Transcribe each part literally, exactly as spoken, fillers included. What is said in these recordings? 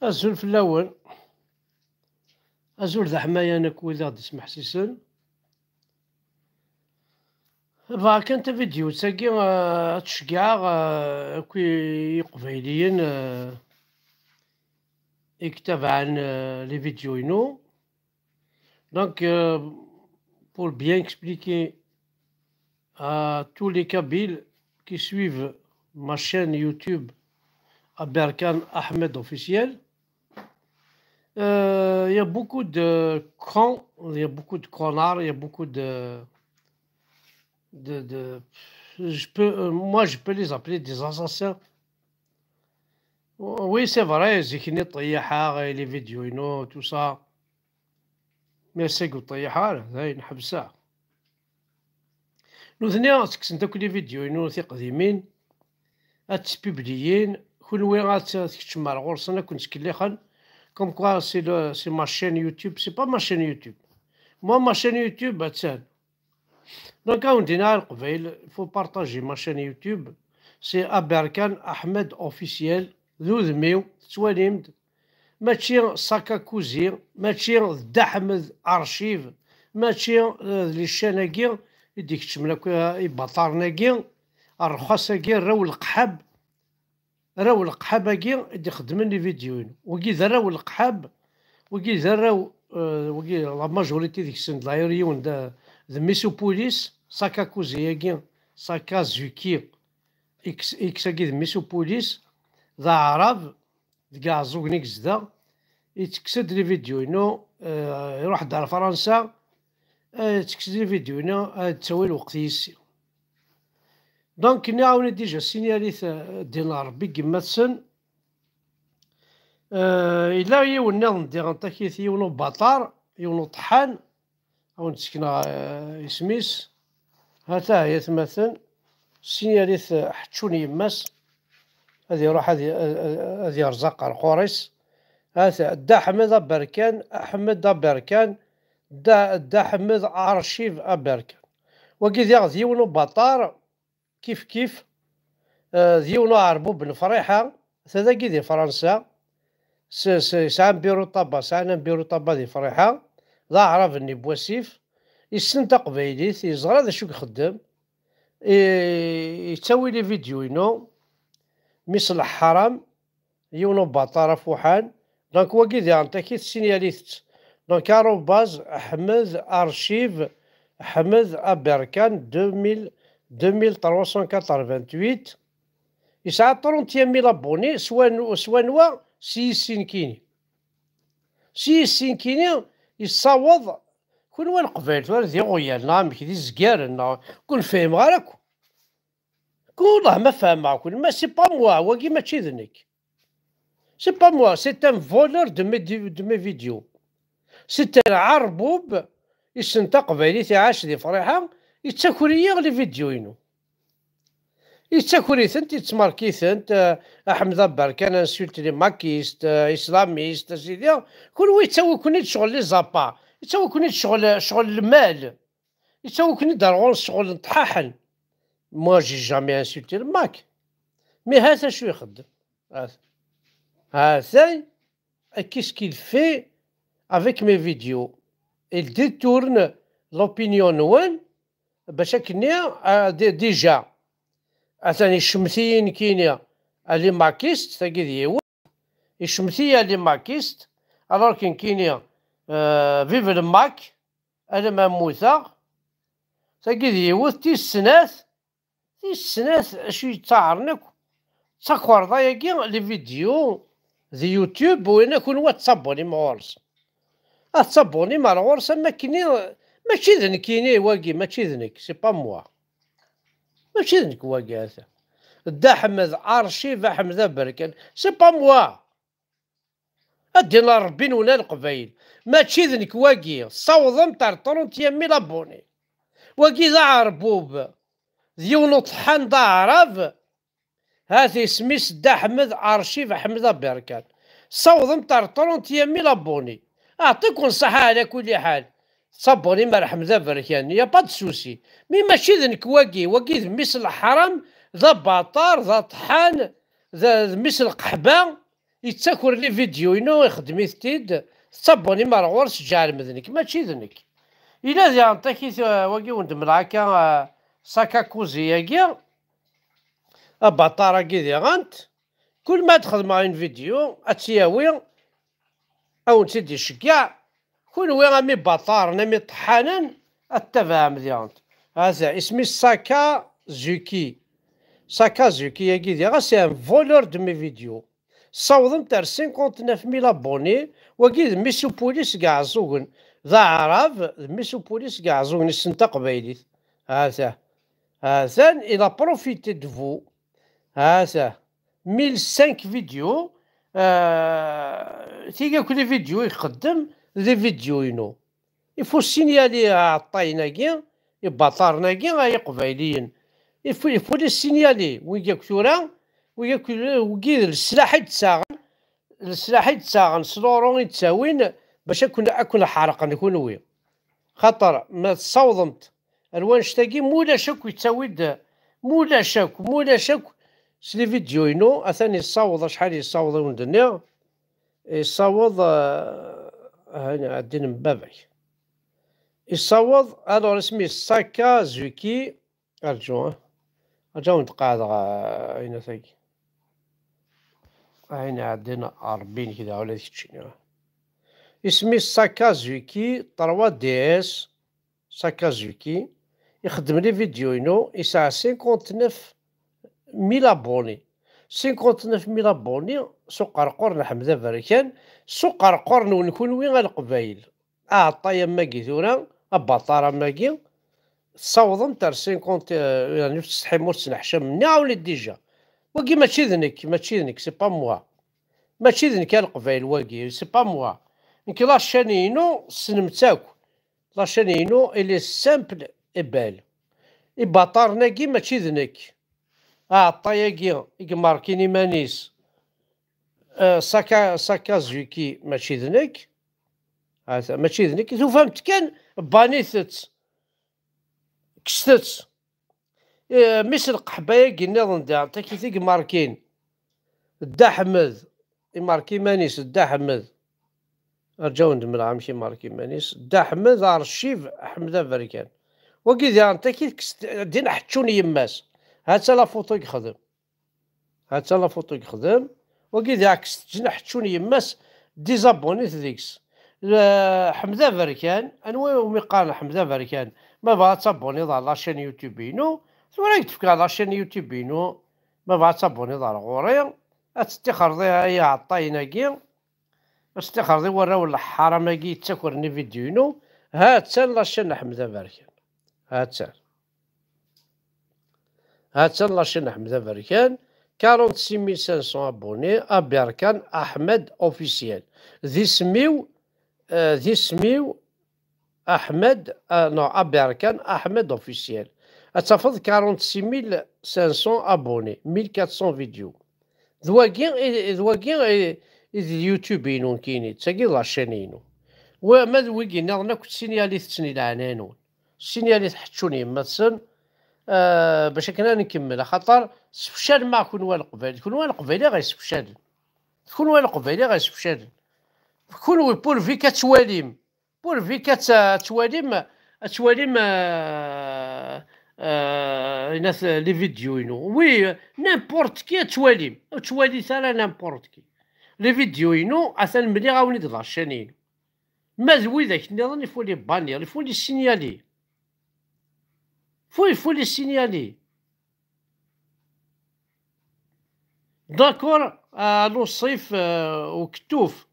Azul fell-awen. Azul d aḥmayan akk wid i ɣ-d-ismeḥsisen. Bɣa kan tavidyut-agi, eh, ad tceggɛeɣ, eh, akk i-, iqbayliyen, eh, i yettabaɛen, eh, les vidéos-inu. Donc, euh, pour bien expliquer à tous les Kabyles qui suivent ma chaîne YouTube Aberkan Ahmed Officiel, euh, il y a beaucoup de cons, il y a beaucoup de connards, il y a beaucoup de, de, de, je peux, euh, moi, je peux les appeler des assassins. Oui, c'est vrai, zik-nni ṭṭeyyiḥeɣ les vidéos-inu, tout ça. Mais ass-agi ur ṭṭeyyiḥeɣ ara, dayen ḥebseɣ. Nutni ttekksen-d akk les vidéos-inu tiqdimin, ad tt-publiyin, kunwi ad tt-, tkeččem ar ɣur-sen, ad ken-ttkellixen, comme quoi c'est le, c'est ma chaîne YouTube, c'est pas ma chaîne YouTube. Moi, ma chaîne YouTube, attan. Donc, à Undina Al Qbail, il faut partager ma chaîne YouTube. C'est Aberkan Ahmed Officiel, d udem-iw, tettwalim-d. Mačči Sakakuzi, mačči d Dda Ḥmed Archive, mačči, eh, d les chaînes-agi i d-ikeččmen akk, eh, ibaṭaren-agi, rrxas-agi, rraw leqḥab, rraw leqḥab-agi i d-ixeddmen les vidéos-inu. Wigi d arraw leqḥab, wigi d arraw, eh, wigi, la majorité deg-sen, d'ailleurs, yiwen d, d Misopolis, Sakakuzi-agi, Sakazuki, X, X-agi d Misopolis, d aɛrab, deg Iɛeẓẓugen i yezdeɣ, ittekkes-d les vidéos-inu, eh, iruḥ-d ar Fransa, eh, ittekkes-d les vidéos-inu, ad d-tawi lweqt yis-i. Donc, nniɣ-awen déjà, ssignalit, eh, ddin n Ṛebbi deg yemma-tsen. Eh, yella yiwen nniḍen diɣen takit, yiwen ubaṭar, yiwen uṭeḥḥan, ad wen-d-sekneɣ, eh, isem-is. Hata, ay atmaten, ssignalit, eh, ḥeččun yemma-s, ad iruḥ ad i-, ad, ad, ad yerẓ aqerqur-is. Hata, Dda Ḥmed Aberkan, Ḥmed Aberkan, Dda, Dda Ḥmed Archive Aberkan. Wagi diɣ d yiwen ubaṭar, kif kif, eh, d yiwen uɛerbub n Friḥa, ta dagi di Fransa, s-, s-, sɛan biru ṭaba, sɛan un biru ṭaba di Friḥa, d aɛrab-nni n wasif, issen taqbaylit, yeẓra d acu i ixeddem, i-, yettawi les vidéos-inu, mi s leḥram, yiwen ubaṭar afuḥan. Donc, wagi diɣen takit, ssignalit-tt. Donc, arobase Ahmed Archive, Ahmed Aberkan deux mille, deux mille trois cent quatre-vingt-huit. Yesɛa trente et un mille abonnés, s wan-, s wanwa? S yis-i nekkini. S yis-i nekkini yessaweḍ, kunwi a Leqbayel, tura d iɣuyal, neɣ amek, d izgaren, neɣ, ur ken-fhimeɣ ara akk. Kullah ma fehmeɣ-ken, mais c'est pas moi, wagi mačči d nekk. C'est pas moi, c'est un voleur de mes, de mes vidéos. C'est un ɛerbub, issen taqbaylit, iɛac di Friḥa, yettaker-iyi les vidéos-inu. Yettaker-itent, yettmerk-itent, euh, Ahmed Aberkan insulte les maquistes, euh, islamistes, a sidi. Kunwi yettawi-ken-id ccɣel les apa, yettawi-ken-id ccɣel, ccɣel lmal. Yettawi-ken-id ar ɣur-s ccɣel n tḥaḥen. Moi, j'ai jamais insulté le mac. Mais hata acu ixeddem. Hata. Hata, qu'est-ce qu'il fait avec mes vidéos? Il détourne l'opinion-nwen, bac akken-nni, ah, dé-, déjà. Atan icemmet-iyi nekkini, a les maquistes, tagi d yiwet. Icemmet-iyi a les maquistes, alors que nekkini, euh, vive le mac, alamma mmuteɣ. Tagi d yiwet, tis snat, tis snat, acu yettaɛren akk, d takerḍa-yagi, les vidéos di YouTube, win akk n wa ttabunim ɣur-s. Ad ttabunim ar ɣur-s, am akken i, mačči d nekkini wagi, mačči d nekk, c'est pas moi. Mačči d nekk wagi, ata. Dda Ḥmed, archive Ḥmed Aberkan, c'est pas moi. A ddin n Ṛebbi-nwen a Leqbayel. Mačči d nekk wagi. Tessawḍemt ar trente et un mille abonnés. Wagi d aɛerbub. D yiwen uṭeḥḥan d aɛrab. Hat isem-is Dda Ḥmed, archive Ḥmed Aberkan. Tessawḍemt ar trente et un mille abonnés. Aɛṭiken ṣṣaḥa ɛla kulli ḥal. Ttabunim ar Ḥmed Aberkan. Y a pas de souci. Mi mačči d nekk wagi. Wagi d mmi-s n leḥram, d abaṭar, d aṭeḥḥan, d, d mmi-s n lqeḥba. yettaker les vidéos-inu, ixeddem-it-id, tettabunim ar ɣur-s, ǧeɛlem d nekk, mačči d nekk. Yella diɣen takit, eh, wagi wen-d-mleɣ akka, eh, Sakakuzi-agi, abaṭar-agi diɣen, kul ma ad xedmeɣ une vidéo, ad tt-yawi, ad wen-tt-id-iceggeɛ, kunwi am ibaṭaren, am iṭeḥḥanen, ad ttabaɛem diɣen. Hada, isem-is Sakazuki. Sakazuki-agi diɣen, c'est un voleur de mes vidéos. Ssawḍent ar cinquante-neuf mille abonnés, wagi d mmi-s upulis seg Iɛeẓẓugen. D aɛrab, d mmi-s upulis seg Iɛeẓẓugen, issen taqbaylit. Hata. Hatan, il a profité de vous. Hata. Mille cinq vidéos, euh, tigi akk les vidéos i ixeddem, d les vidéos-inu. Il faut signaler aɛeṭṭayen-agi, ibaṭaren-agi, ay iqbayliyen. Il faut, il faut les signaler. Wigi akk tura, wigi akk, wigi d leslaḥ i d-ttaɣen, leslaḥ i d-ttaɣen, s loro i d-ttawin, bac ad ken-, ad ken-ḥerqen kunwi. Xaṭer ma tessawḍemt ar wanect-agi, mulac akk yettawi-d, mulac akk, mulac akk s les vidéos-inu, atan yessaweḍ acḥal yessaweḍ i wen-d-nniɣ, yessaweḍ, eh, hani ɛeddi n baba-k. Yessaweḍ, alors isem-is Sakazuki, rǧu, eh. Rǧu ad wen-d-qeɛdeɣ, eh, ayen-agi. Ayen ɛeddan Ṛebbi-inek daɣen ad keččini. Isem-is Sakazuki trois D S, Sakazuki. Ixeddem les vidéos-inu, yesɛa cinquante-neuf mille abonnés. Cinquante-neuf mille abonnés, s uqerqur n Ḥmed Aberkan, s uqerqur-nwen kunwi a Leqbayel. Aɛeṭṭay am wagi tura, abaṭar am wagi, tessawḍemt ar cinquante, eh, yani ur tettsetḥim, ur tettneḥcam, nniɣ-awen-d déjà. Wagi mačči d nekk, mačči d nekk, c'est pas moi. Mačči d nekk a Leqbayel wagi, c'est pas moi. Nekk la chaîne-inu, tessnem-tt akk. La chaîne-inu, elle est simple et belle. Ibaṭaren-agi mačči d nekk. Aɛeṭṭay-agi i imarkin iman-is, eh, Saka-, Sakazuki mačči d nekk. Hata, mačči d nekk. Tufamt kan, banit-tt. Kkset-tt. Eh, mmi-s n lqeḥba-agi nniḍen daɣen, takit i imarkin. Dda Ḥmed, imark iman-is, Dda Ḥmed. Rǧu ad wen-d-mleɣ amek imark iman-is. Dda Ḥmed, archive Ḥmed Aberkan. Wagi daɣen, takit kkset-, din ḥeččun yemma-s. Hatta la photo i yexdem. Hatta la photo i yexdem. Wagi d aɛkes teǧǧen ḥeččun yemma-s, dizabunit deg-s. Eh, Ḥmed Aberkan, anwa umi qqaren Ḥmed Aberkan? Ma bɣa ad tabuniḍ ɣer la chaîne YouTube-inu, tura i k-d-fkeɣ la chaîne YouTube-inu, ma bɣa ad tabuniḍ ɣer ɣur-i, ad tettixreḍ i, i iɛeṭṭayen-agi, ad tettixreḍ i warraw n leḥḥaram-agi yettakren i vidyu-inu, ha-tt-an la chaîne n Ḥmed Aberkan. Ha-tt-an. Ha-tt-an la chaîne Ḥmed Aberkan, quarante-six mille cinq cents abonnés, Aberkan Ahmed Officiel. D isem-iw, eh, d isem-iw Ahmed, eh, non, Aberkan Ahmed Officiel. Ad tafeḍ quarante-six mille cinq cents abonnés, mille quatre cents vidéos. D wagi i, d wagi i, i d YouTube-inu nekkini, d tagi d la chaîne-inu. Wa, ma d wigi nniḍen akk, ssinyal-iten i leɛnaya-nwen. Ssinyal-iten ḥeččun yemma-tsen, eh, bac akken ad nkemmel, axaṭer sefcalen ma kunwi a Leqbayel, d kunwi a Leqbayel i ɣ-yessefcalen. D kunwi a Leqbayel i ɣ-yessefcalen. Kunwi, pourvu ad twalim, pourvu ad t-, ad twalim, ad twalim, eh, eh, inat les vidéos-inu. Oui, n'importe qui ad twalim. Ur ttwalit ara n'importe qui. Les vidéos-inu, atan mliɣ-awen-id la chaîne-inu. Ma d widak nniḍen, il faut les bannir, il faut les signaler. Faut, il faut les signaler. D'accord, a Luṣif, eh, Ukettuf.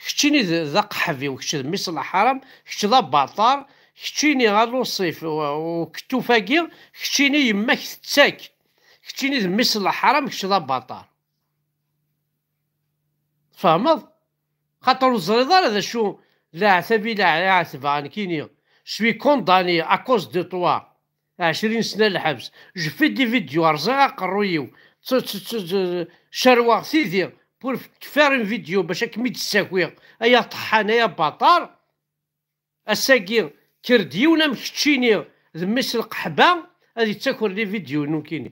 Keččini d, d aqeḥbi-w, kečč d mmi-s n leḥram, kečč d abaṭar, keččini a Luṣif, u, Ukettuf-agi, keččini yemma-k tettak. Keččini d mmi-s n leḥram, kečč d abaṭar. Tfehmeḍ? Xaṭer ur teẓriḍ ara d acu leɛtab i la-, ɛetbeɣ nekkini. Je suis condamné à cause de toi. Ɛecrin sna lḥebs. Je fais des vidéos, rẓiɣ aqerruy-iw. Tt-, tt-, tt-, tt-, cerweɣ tidi pour faire une vidéo bac ad kem-id-ssakiɣ. Ay aṭeḥḥan, ay abaṭar. Ass-agi, kker-d yiwen am keččini d mmi-s n lqeḥba ad yettaker les vidéos-inu nekkini.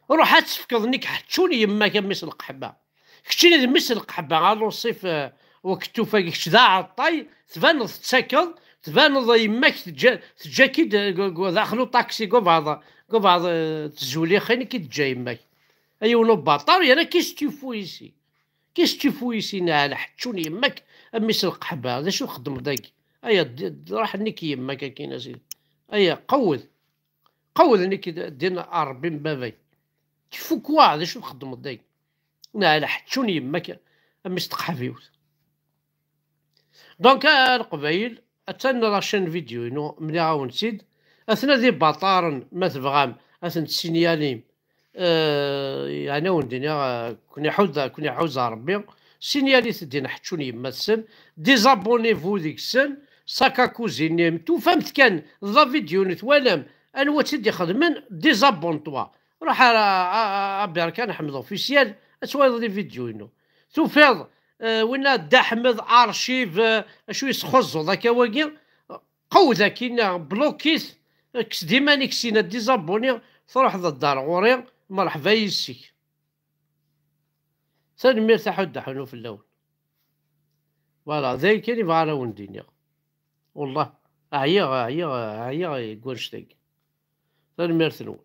Ruḥ ad tefkeḍ nekk ḥeččun yemma-k a mmi-s n lqeḥba. Keččini d mmi-s n lqeḥba, a Luṣif, eh, wakettuf-agi, kečč d aɛeṭṭay, tbaneḍ tettakeḍ, tbaneḍ yemma-k teǧǧa-, teǧǧa-k-id, eh, gu-, gu-, daxel uṭaksi, gubeɛḍ, gubeɛḍ, eh, tzulixin i k-id-teǧǧa yemma-k. A yiwen ubaṭar, yerna qu'est-ce que tu fous ici? Qu'est-ce que tu fous ici, neɛla ḥeččun yemma-k, a mmi-s n lqeḥba, d acu txeddmeḍ dagi? Aya, d-, d-, ruḥ nekk yemma-k akkin, a sidi. Aya, qewwed. Qewwed nekk d-, din a Ṛebbi n baba-k. Tu fous quoi, d acu txeddmeḍ dagi? Neɛla ḥeččun yemma-k, a mmi-s n tqeḥbiwt. Donc, a Leqbayel, attan la chaîne vidéo-inu, mliɣ-awen-tt-id. Atna d ibaṭaren, ma tebɣam, ad ten-tessinyalim. Eh, yeɛni, a wen-d-iniɣ, eh, kun iḥuza, kun iḥuza Ṛebbi, sinyalit-d din ḥeččun yemma-tsen, désabonnez-vous deg-sen, saka cousine-im, tufam-t kan, d la vidéo-nni twalam, anwa tt-id-ixedmen, désabonne-toi. Ruḥ ar, a, a, a Berkan Ḥmed Officiel, ad twaliḍ les vidéos-inu. Tufiḍ, eh, winna Dda Ḥmed Archive, eh, acu yesxuẓẓuḍ akka wagi, qewwed akkin, bloquez-it, kkes-d iman-ik sina, désabonnez, truḥeḍ ad d-ar ɣur-i, mreḥba yis-k. Tanemmirt a Ḥud Ḥunu fell-awen. Voilà, d ayen kan i bɣiɣ ara wen-d-iniɣ. Wellah, ɛyiɣ, ɛyiɣ, ɛyiɣ deg wannect-agi. Tanemmirt-nwen.